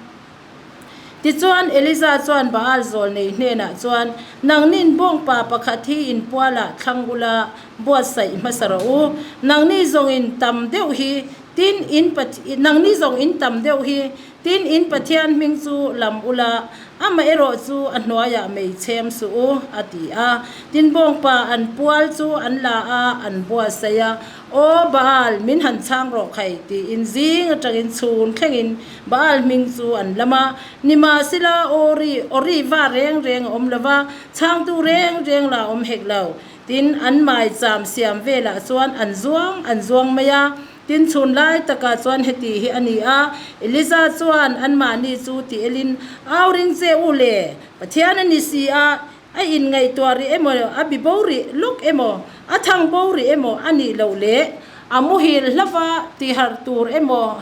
Tichuan Eliza chuan Baal zawlnei hnenah chuan, Nangnin bawngpa pakhat hi inpualah thlang ula buatsaih hmasa rawh u. Nangni zawng in tam deuh hi, tin in nangni zawng in tam deuh hi, tin in Pathian hming chu lam ula, amaherawh chu a hnuaiah mei chhem suh u, a ti a. Tin bawngpa an pual chu an la a, an buatsaih a. Aw Baal, min han chhang rawh khai, tiin zing atangin chhun thlengin Baal hming chu an lam a. Nimahsela aw ri, aw ri va reng reng a awm lo va, chhangtu reng reng lah a awm hek lo. Tin, an maicham siam velah chuan an zuang an zuang mai a. Tin, chhun lai takah chuan heti hi a ni a, Eliza chuan anmahni chu ti elin, Au ring che u le, Pathian a ni si a, A inngaihtuah rih emaw, a bi bo rih lawk emaw, a thang bo rih emaw a nih loh leh a muhil hlava tihharh tur emaw,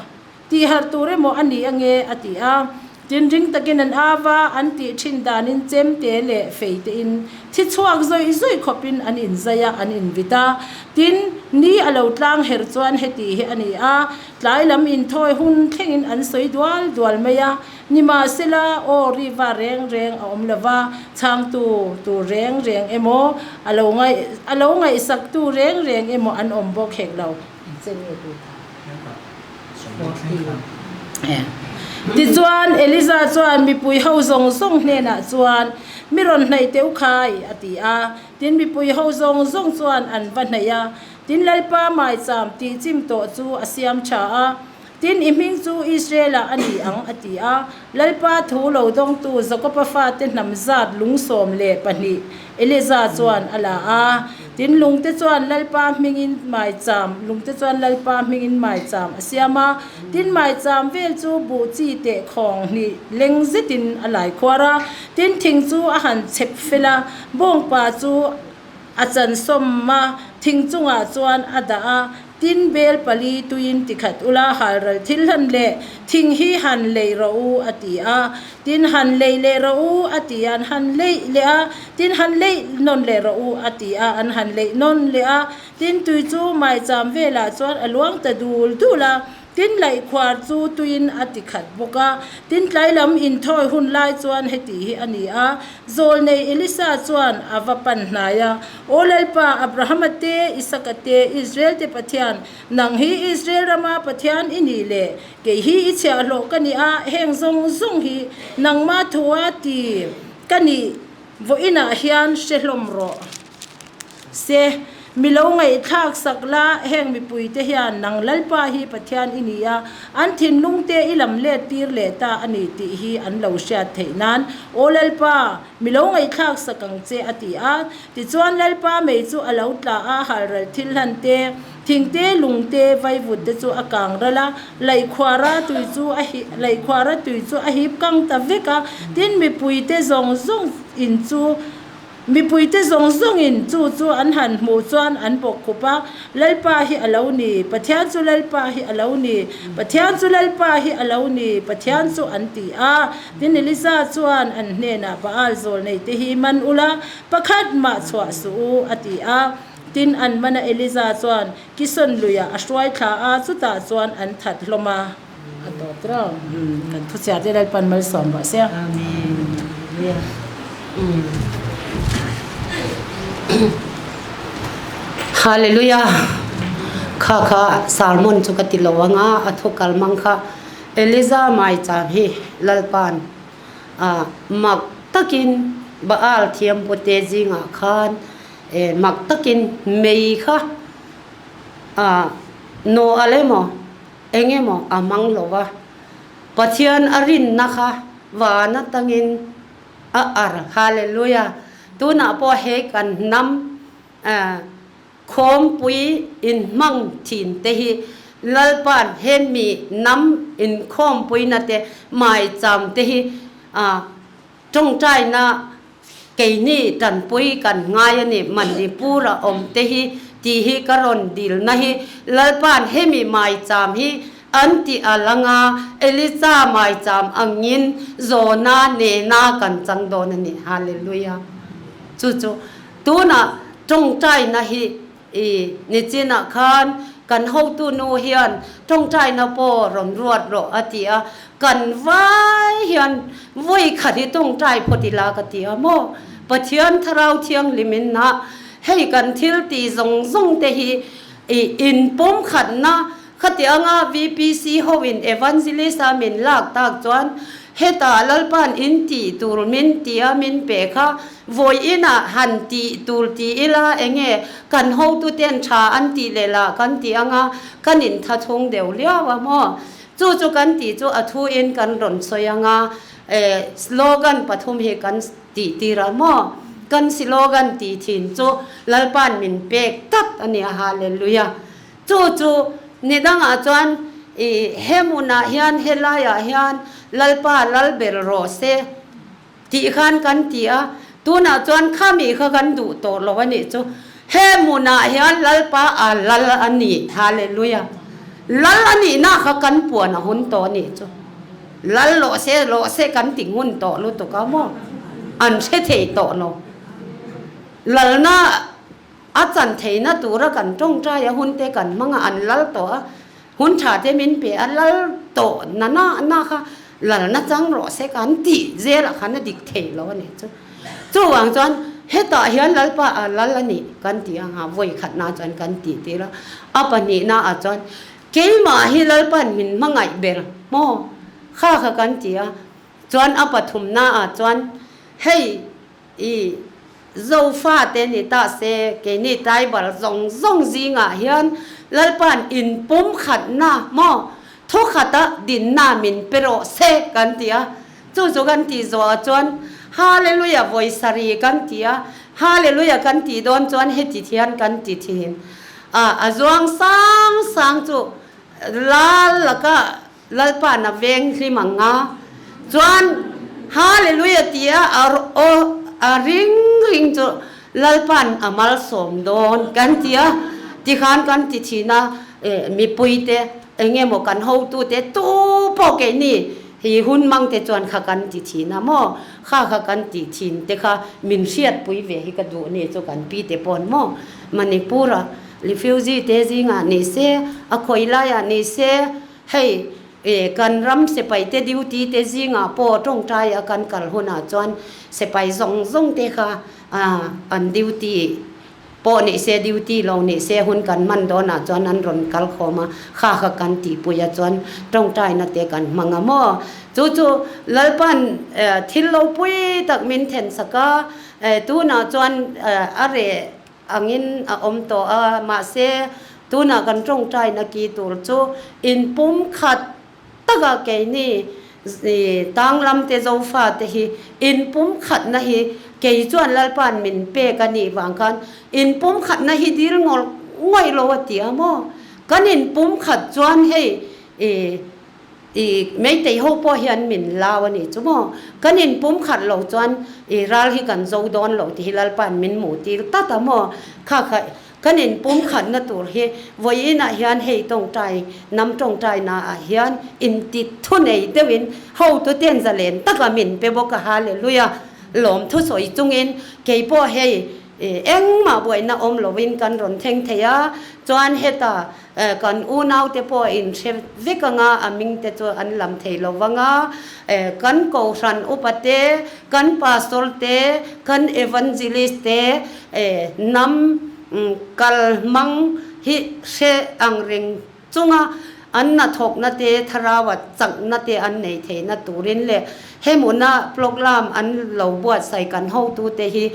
tihharh tur emaw a ni ange a ti a. Tin, ring takin an au a, an tih thin danin chemte leh feitein thi chhuak zawih zawih khawpin an inzai a, an invit a. Tin, ni a lo tlang her chuan heti hi a ni a, tlai lam inthawi hun thlengin an sawi dual dual mai a. Nimahsela, aw ri va reng reng a awm lova, chhangtu tur reng reng emaw, a lo ngaih a lo ngaihsaktu reng reng emaw an awm bawk hek lo. Tichuan, Eliza chuan mipui ho zawng zawng hnenah chuan, Mi rawn hnaih teh u khai, a ti a. Tin, mipui ho zawng zawng chuan an va hnaih a. Tin, Lalpa maicham tihchim tawh chu a siam tha a. Tin, i hming chu Israel-ah a ni ang, a ti a. Lalpa thu lo dawngtu Jakoba fate hnam zat lung 12 Eliza chuan a la a. Tin, lungte chuan Lalpa hmingin maicham, lungte chuan Lalpa hmingin maicham a siam a. Tin, maicham vel chu buh chi teh khawng hnih leng zetin a lai khuar a. Tin, thing chu a han chhep fel a, bawngpa chu a chansawm a, thing chungah chuan a dah a. Tin, bel pali tuiin tikhat ula halral thil hlan leh thing hi han leih rawh u, a ti a. Tin, han leih leh rawh u, a ti a, an han leih leh a. Tin, han leih nawn leh rawh u, a ti a, an han leih nawn leh a. Tin, tui chu maicham velah chuan a luang ta dul dul a. Tin, laihkhuar chu tuiin a ti khat bawk a. Tin, tlai lam inthawi hun lai chuan heti hi a ni a, Zawlnei Elisa chuan a va pan hnai a, Aw Lalpa, Abrahama te, Isaka te, Israel te Pathian, nang hi Israel rama Pathian i nih le, kei hi i chhiahhlawh ka ni a, heng zawng zawng hi nangma thua ti ka nih vawiinah hian hre hlawm rawh. Se, mi lo ngaihthlak sak la, heng mipuite hian nang Lalpa hi Pathian i ni a, an thinlungte i lam let tir leh ta a ni tih hi an lo hriat theih nan, Aw Lalpa, mi lo ngaihthlak sak ang che, a ti a. Tichuan Lalpa mei chu a lo tla a, halral thil hlan te, thing te, lung te, vaivut te chu a kang ral a, laihkhuara tui chu a hi, laihkhuara tui chu a hip kang ta vek a, tin mipuite zawng zawng in chu, Mipuite zawng zawngin chu chu an han hmuh chuan an bawk khup a, Lalpa hi a lo ni, Pathian chu Lalpa hi a lo ni, Pathian chu Lalpa hi a lo ni, Pathian chu an ti a. Tin, Elisa chuan an hnenah, Baal zawlneite hi man ula, pakhat mah chhuah suh u, a ti a. Tin, an mana Elisa chuan Kison luiah a hruai thla a, chutah chuan an that hlawm a. A tawp rau. Kan thuchhiar te Lalpan malsawm rawh se. Amen. Hallelujah. Hallelujah. Kha kha sermon chu ka ti lo anga a thu kal mang kha Eliza mai cham hi Lalpan a mak takin Baal thiam pute zingah khan e mak takin mei kha a no alemaw Eng emaw a hmang lo va, Pathian a rinna kha van atangin a ar. Hallelujah! Tunah pawh he kan hnam khawmpui inhmang thin te hi Lalpa'n he mi hnam inkhawmpuina te maicham te hi tawngtaina Keini tanpui kan ngai a ni, Manipur a awm te hi tih hi ka rawn dilna hi Lalpa'n hemi maicham hi an tih a lang a, Elisa maicham angin Jona nena kan chang dawn a ni. Hallelujah. Chu chu. Tunah tawngtaina hi i nichinah khan kan hotu nu hian tawngtaina pawh rawn ruat rawh a ti a, kan vai hian vawi khat hi tawngtai phawt ila ka ti a maw? Pathian Thlarau Thianghlimin ah hei kan thil tih zawng zawng te hi i inpawmkhatna Khati anga VPC ho in Evangelist a min lak tak chuan hetah Lalpa'n in tih tur min ti a min pe kha vawi inah han tih tur ti ila enge kan hotu ten tha an tih leh lah kan ti anga kan in tha chhung deuh liau a maw? Chu chu kan tih chu a thu in kan rawn sawi anga slogan pathum hi kan tih tir a maw? Kan slogan tih thin chu Lalpa'n min pek tlat a nia Hallelujah. Chu chu ni dangah chuan i he hmunah hian helaiah hian Lalpa lal ber rawh se tih khan kan ti a, tunah chuan khami kha kan duh tawh lo a nih chu. He hmunah hian Lalpa a lal a ni, Hallelujah! Lal a nihna kha kan puan a hun tawh a nih chu. Lal lawh se lawh se kan ti ngun tawh lutuk a maw? An hre thei tawh lo. Lalna. A chan theihna tura kan tawngtai a hunte kan hmang a, an lal tawh a, hun tha te min pe a, lal tawh na na na kha lalna chang rawh se kan tih zelah khan a dik thei lo a nih chu. Chuvang chuan hetah hian Lalpa a lal a nih kan tih anga vawi khatna chuan kan tih tir a, a pahnihna ah chuan keimah hi Lalpa'n min hmangaih ber maw kha kha kan ti a, chuan a pathumna ah chuan hei I Zofate ni ta se, keini tribal zawng zawng zingah hian Lalpa'n inpumkhatna maw thukhata dinna min pe rawh se kan ti a. Chu chu kan tih zawhah chuan Hallelujah vawi sarih kan ti a, Hallelujah kan tih dawn chuan heti thian kan ti thin a, a zuang sang sang chu lal laka Lalpa'n a veng hlim ang a, chuan Hallelujah tia a aw a ring ring chu Lalpa'n a malsawm dawn kan ti a, tikhan kan ti thin a, mipuite eng emaw kan hotute tu pawh keini hi hun mang te chuan kha kan ti thin a maw, kha kha kan tih thin te kha min hriatpui ve hi ka duh ni chu kan pi te pawn maw Manipur-a Refugee te zingah ni se, a khawi laiah ni se, hei kan ram sipai te duty te zingah pawh tawngtai a kan kal hunah chuan sipai zawng zawng te kha an duty pawh ni se duty lo ni se hun kan hman dawnah chuan an rawn kal khawm a, kha kha kan tihpui a chuan tawngtaina te kan hmang a maw? Chu chu Lalpan thil lo pui tak min thensak a, tunah chuan a reh angin a awm tawh a, mahse tunah kan tawngtaina ki tur chu inpumkhat taka keini tanglam te Zofa te hi inpumkhatna hi kei chuan Lalpa'n min pek a nih vang khan inpumkhatna hi dil ngawrh ngawih lo a ti a maw? Kan inpumkhat chuan hei I Meitei ho pawh hian min lau a nih chu maw? Kan inpum khat lo chuan i ral hi kan zo dawn lo tih hi Lalpa'n min hmuh tir tlat a maw? Kha kha kan inpum khatna tur hi vawiinah hian hei tawngtai hnam tawngtainaah hian inti thunei deuhin hotuten zalen taka min pe bawk a, Hallelujah! Lawmthu sawi chungin kei pawh hei engmah buaina awm lovin kan rawn thleng thei a, chuan heta Kan unaute pawh a inhre vek anga a mingte chu an lam thei lo vang a, kan kohhran upa te, kan pastor te, kan evangelist te hnam kal hmang hi hre ang reng chunga an hnathawkna te, thlarau-a chakna te an nei theihna turin leh hemuna program an lo buatsaih kan hotute hi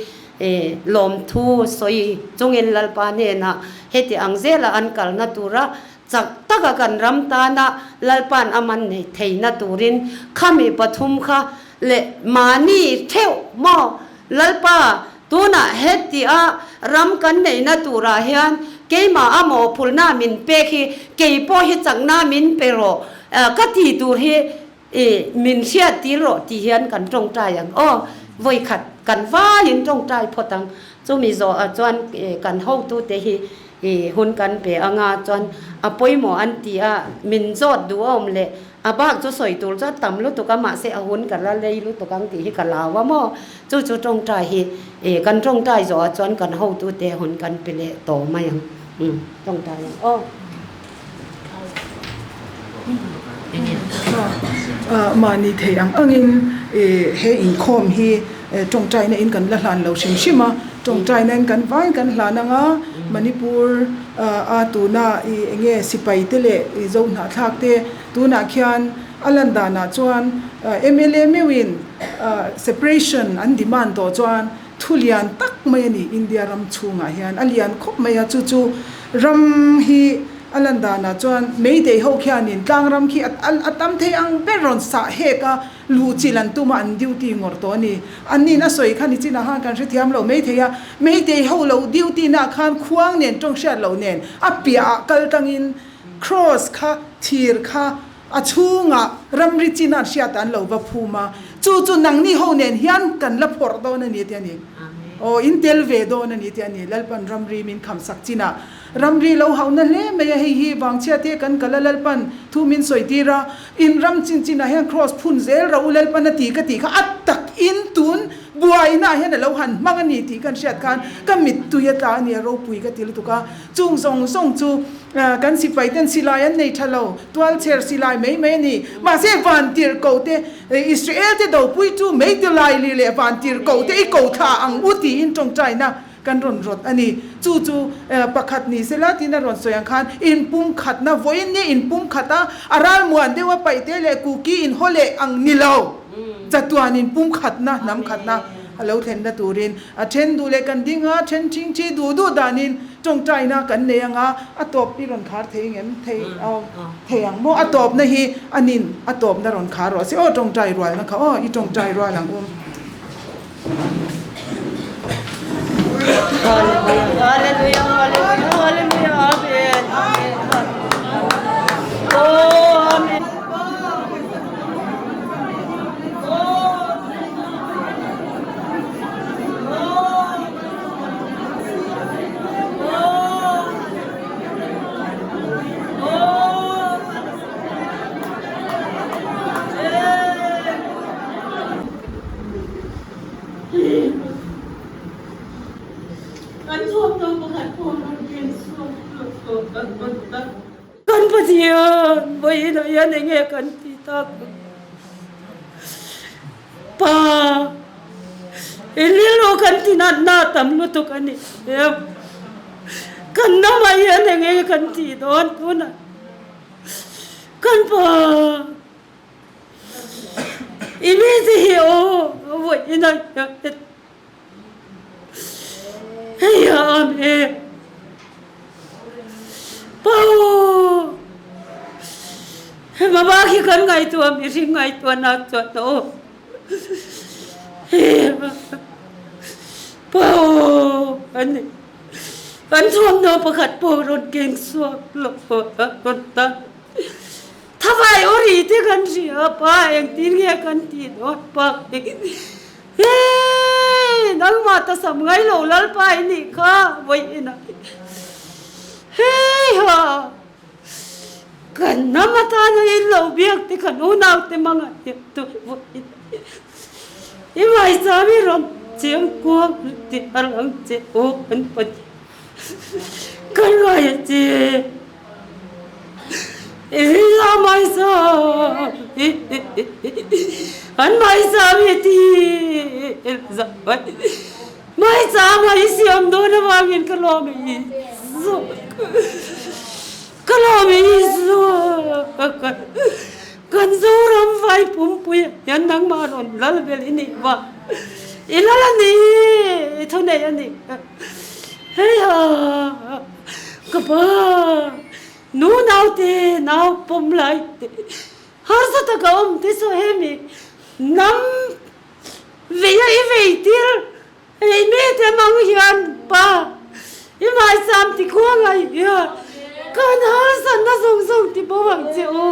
Lawmthu sawi chungin Lalpa hnenah heti ang zela an kalna tura chak taka kan ram tana Lalpa'n a man nei theihna turin khami pathum kha leh mahni theuh maw Lalpa tunah hetia ram kan neihna turah hian keimah a mawhphurhna min pek hi keipawh hi chakna min pe rawh ka ti tur hi I min hriat tir rawh tih hian kan tawngtai ang aw, vawikhat kan vaiin tawngtai phawt ang. Chumi zawhah chuan kan hotute hi I hun kan pe anga chuan a pawimawh an ti a, min zawt duh a awm leh a bak chu sawi tur chu a tam lutuk a, mahse a hun ka la lei lutuk ang tih hi ka lau a maw? Chu chu tawngtai hi i kan tawngtai zawh ah chuan kan hotute hun kan pe leh tawh mai ang. Umm tawngtai ang aw. Mahni thei ang angin he inkhawm hi tawngtaina in kan la hlan lo hrim hrim a, tawngtaina in kan vain kan hlan ang a, Manipur a tuna i enge sipai te leh i zo hnahthlak te tunah khian a lan danah chuan mla meuhin separation an demand tawh chuan Thu lian tak mai a ni India ram chhungah hian a lian khawp mai a, chu chu ram hi a lan danah chuan Meitei ho khianin tlang ram khi a tam thei ang ber rawn sah hek a, luh chilh an tum a, an duty ngawrh tawh a ni. Anni'n a sawi kha nichinah khan kan hrethiam lo maithei a, Meitei ho lo duty naah khan khuang nen tawng hriat loh nen a piahah kal tangin cross kha thir kha A chhungah ramri chin an hriat an lo va phum a, chu chu nangni ho nen hian kan la phawrh dawn a ni tih a ni. Aw, in tel ve dawn a ni tih a ni. Lalpan ramri min khamsak chinah ramri lo hauhna hle mai a, hei hi vangchhia te kan kal a, Lalpan thu min sawi tir a, in ram chin chinah hian kraws phun zel rawh u Lalpan a ti ka tih kha a tak in tun buainaah hian a lo han hmang a ni tih kan hriat khan ka mittui a tla a ni, a ropui ka ti lutuk a. Chung zawng zawng chu kan sipai ten silai an nei tha lo, tualchher silai mai mai a ni. Mahse vantir ko te, Israel te dopui chu meite laili leh vantir ko te i ko thla ang u tiin tawngtaina kan rawn rawt a ni. Chu chu pakhat ni sela tiin a rawn sawi ang khan inpumkhatna vawiin nge inpumkhat a, a ralmuan deuha paihte leh kuki inhaw leh ang ni lo, chatuan inpumkhatna, hnamkhatna a lo thlenna turin A then duh leh kan ding a, then thing thi duh duh danin tawngtaina kan nei ang a, a tawp i rawn khar thei ngem thei aw thei ang maw? A tawpna hi a nin a tawpna rawn khar rawh se aw tawngtai rualna kha aw i tawngtai rual ang u. Hallelujah Hallelujah Hallelujah Amen Amen Oh Amen. Kan Pathian vawiinah hian enge kan tih tak ang? Pa, i rilru kan ti natna a tam lutuk a ni em? Kan namah hian eng nge kan tih dawn tunah? Kan pa, i mite hi aw vawiinah hian hei a awm em? Pa aw, hema bak hi kan ngaihtuah mihring ngaihtuahna chuan aw Pa aw a ni. Kan thuamhnaw pakhat pawh rawn keng chhuak lo rawn ta. Thavai aw ri te kan hria pa engtin nge kan tih dawn pa Hei nangmah ta sam ngai lo Lalpa i nih kha vawiinah hei ha kan hnam atana in lo biak te kan unau te mangah hian tu vawiinah i ngaihsam i rawn chiang kuang tih a lang che aw kan Pathian kan ngai a che. Kan Zoram vai pumpui hian nangmah rawn lal vel i nih va, i lal a ni, i thunei a ni. Hei ha, ka pa, nu naute nau pawm lai te, harsa taka awm te saw hemi nam vei a i vei tir, hei mi te mang hian pa i ngaisam ti khuang ai hian kan harsatna zawng zawng ti bo ang che u.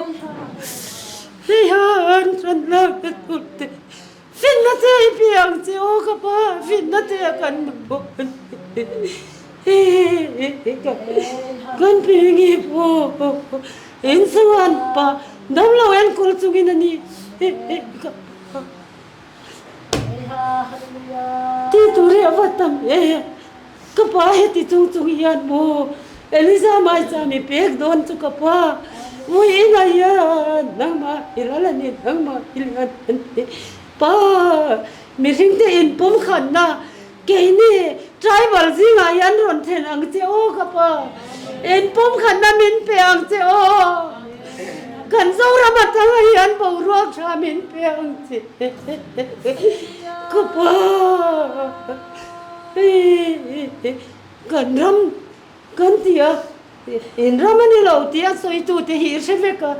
Hei ha, an hran lak te tur te. Finna te i pe ang che aw ka pa, finna te a kan mamawh a ni. Kan pi nge pawh inchungan pa damlo enkawl chungin a ni. Ti tur hi a va tam e. Ka pa heti chung chung hian maw Eliza Maicha mi pek dawn chu ka pa vui inah hian nangmah i ral a ni nangmah i lian a ni. Pa mihring te inpawm khatna keini tribal zingah hian rawn then ang che aw ka pa inpawm khatna min pe ang che aw kan Zoram atanga hian boruak tha min pe ang che ka pa. Kan ram kan ti a, in ram a ni lo tih a sawitute hi i hre vek a,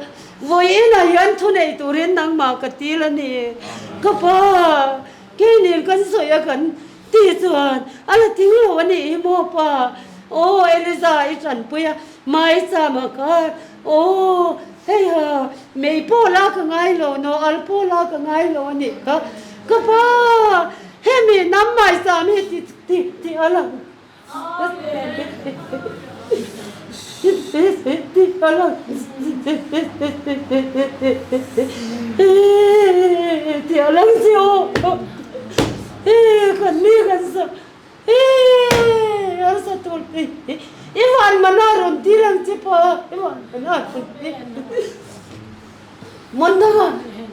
vawiinah hian thunei turin nangmah ka til a ni. Ka pa, keinin kan sawi a kan tih chuan a la ting lo a nih hi maw pa? Aw Eliza i tanpui a, Maisama khan aw hei ha, mei pawh la ka ngai lo, no al pawh la ka ngai lo a nih kha. Ka pa, hemi hnam Maisam hi ti ti ti a lang. Ti a lang. Ti a lang si aw. Kan mi kan sa. An sa tur i van mana rawn tir ang che pa. I van mana rawn tir. Mondanga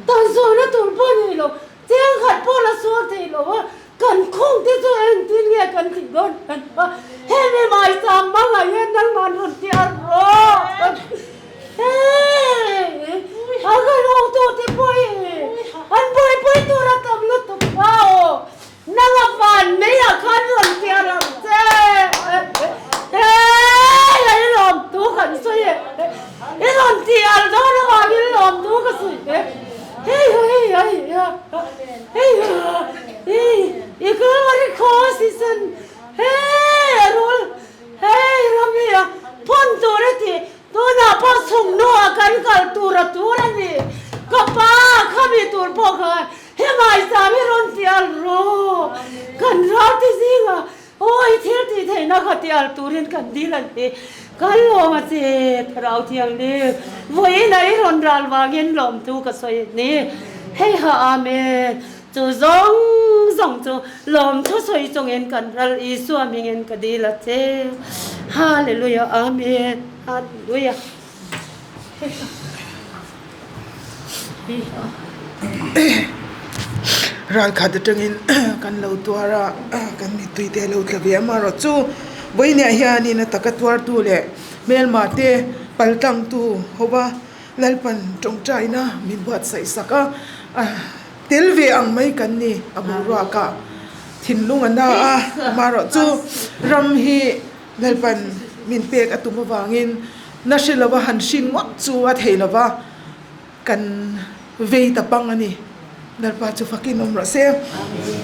tan zawhna tur pawh a nei lo. Cheng khat pawh la sual thei lo a, kan khung te chu engtin nge kan tih dawn kan a, hemi Maisam hmangah hian nangmah rawn ti a rawh. Hei a kan hotu te pawh hi an buaipui tur a tam lutuk a aw, nanga van mai ah khan rawn ti a rang che. Hei a i lawm thu kan sawi e, i rawn ti al dawn avangin lawm thu ka sawi e. Hei hei hei hei hei i Calvary cross hi sen hei a rul hei ram hi a phun tur a ti tunah pawh chhung hnuah kan kal tur a tur a ni ka pa khami tur pawh khan he ngaisam hi rawn ti al rawh kan ral ti zingah Awi thil tih theihna kha ti al turin kan dil a ni. Kan lawm a che, Thlarau Thianghlim. Vawiin a i rawn ral vangin lawmthu ka sawi a ni. Hei ha Amen. Chu zawng zawng chu lawmthu sawi chungin kan ral Isua hmingin ka dil a che. Hallelujah Amen. Hallelujah. Hei ha. Ralkhat atangin kan lo tuar a kan mittui te a lo tla ve amaherawh chu vawiinah hianin a taka tuartu leh hmelma te pal tlangtu ho va Lalpan tawngtaina min buatsaih sak a tel ve ang mai kan ni a boruak ah thinlung a na a amaherawh chu ram hi Lalpan min pek a tum avangin na hre lova han hrin ngawt chu a thei lova kan vei ta pang a ni. Lalpa chu fakin awm rawh se.